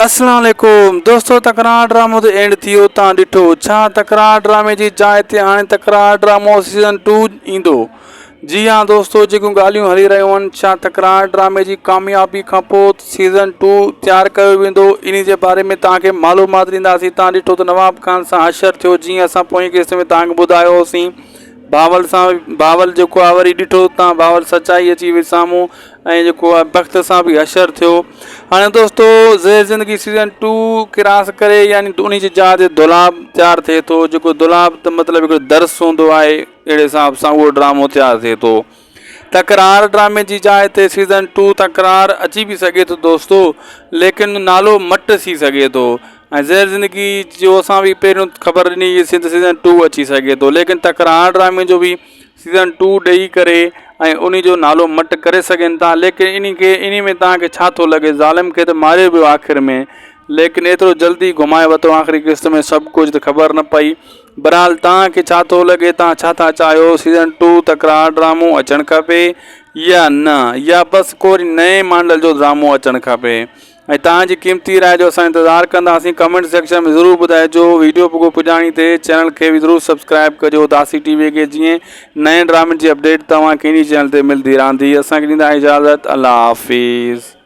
اسلام عليڪم دوستو تڪرار ڊرامو ته اينڊ ٿي ويو تان ڏٺو ڇا تڪرار ڊرامي جي جاء تي هاڻي تڪرار ڊرامو سيزن 2 ايندو جي ها دوستو جيڪيون ڳالهيون هلي رهيون آهن ڇا تڪرار ڊرامي جي ڪاميابي کان پوء سيزن 2 تيار ڪيو ويندو انهي جي باري ۾ توهان کي معلومات ڏينداسين تان ڏٺو ته نواب خان سان حشر ٿيو جيئن اسان پوئين قسط ۾ توهان کي ٻڌايو هوسين بهاول سان بهاول جيڪو آهي وري ڏٺو تان بهاول سچائي اچي وئي سامهون ۽ جيڪو آهي بخت سان به حشر ٿيو هاڻي دوستو زهر زندگي سيزن ٽو ڪراس ڪري يعني انهي جي جاء تي دولاب تيار ٿئي ٿو جيڪو دولاب ته مطلب هڪڙو درس هوندو آهي اهڙي حساب سان اهو ڊرامو تيار ٿئي ٿو تڪرار ڊرامي جي جاء تي سيزن ٽو تڪرار اچي به سگهي ٿو دوستو ليڪن نالو مٽ ٿي سگهي ٿو ۽ زهر زندگي جو اسان به پهريون خبر ڏني هئي سنڌ سيزن ٽو اچي سگهي ٿو ليڪن تڪرار ڊرامي جو به سيزن ٽو ڏئي ڪري ۽ انهي جو نالو مٽ ڪري سگهن ٿا ليڪن انهي کي انهي ۾ توهان کي ڇا ٿو لڳي ظالم کي ته ماريو ويو آخر ۾ ليڪن ايترو جلدي گهمائي ورتو آخري قسط ۾ سڀ ڪجهه ته خبر نه پئي بھرحال توهان کي ڇا ٿو لڳي توهان ڇا ٿا چاهيو سيزن ٽو تڪرار ڊرامو اچڻ کپي يا نه يا بس ڪو وري نئين ماڊل جو ڊرامو اچڻ کپي ۽ توهان جي قيمتي راء جو اسان انتظار ڪنداسين ڪمينٽ سيڪشن ۾ ضرور ٻڌائجو ويڊيو پڳو پڄاڻي تي چينل کي به ضرور سبسڪرائب ڪجو اداسي ٽي وي کي جيئن نئين ڊرامن جي اپڊيٽ توهان کي انهي چينل تي ملدي رهندي اسان کي ڏيندا اجازت الله حافظ.